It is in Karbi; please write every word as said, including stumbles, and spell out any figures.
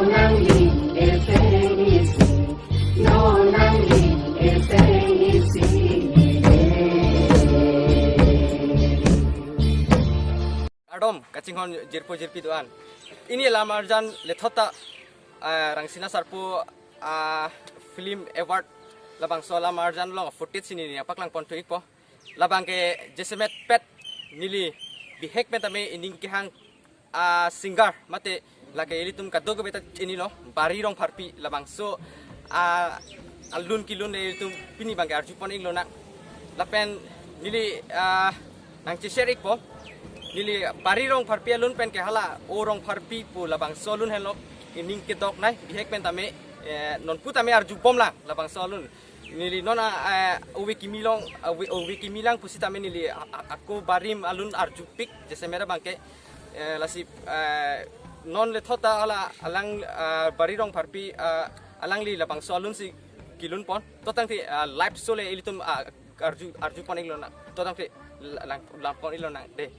Nangli eseng isi, no nangli eseng isi. Kardom kachinghon jirpo jirpi do-an. Pini alam arjan lethot ta, ah, Rangsina Sarpo, ah, Film Award labangso alam arjan along footage si neli nangpaklang pon thu ikpo. Labang ke jasemet pet neli bihek pen tame ining kehang, ah, singer mate lake ilitum kadokave ta chinilo, Bari Rongpharpi labangso, ah, alun kelun le ilitum pini abang ke arju pon ik lonang. Lapen neli, ah, nangche-share ikpo. Neli Bari Rongpharpi alun pen ke hala O Rongpharpi pu labangso alun henlo, ining kedoknei, bihek pen tame, eh, nonpu tame arju bomlang labangso alun. Neli non a, eh, ove kimi long, ove, ove kimi lang pusitame neli a, a, ako barim alun arjupik, jasemet abang ke, eh, lasi, eh, non lethot ta hala alang, eh, Bari Rongpharpi, eh, alangli labangso alun si kelun pon. To tangte, eh, live show le ilitum, ah, arju, arju pon ik lonang. To tangte la-, lang, lang pon ik lonang dei.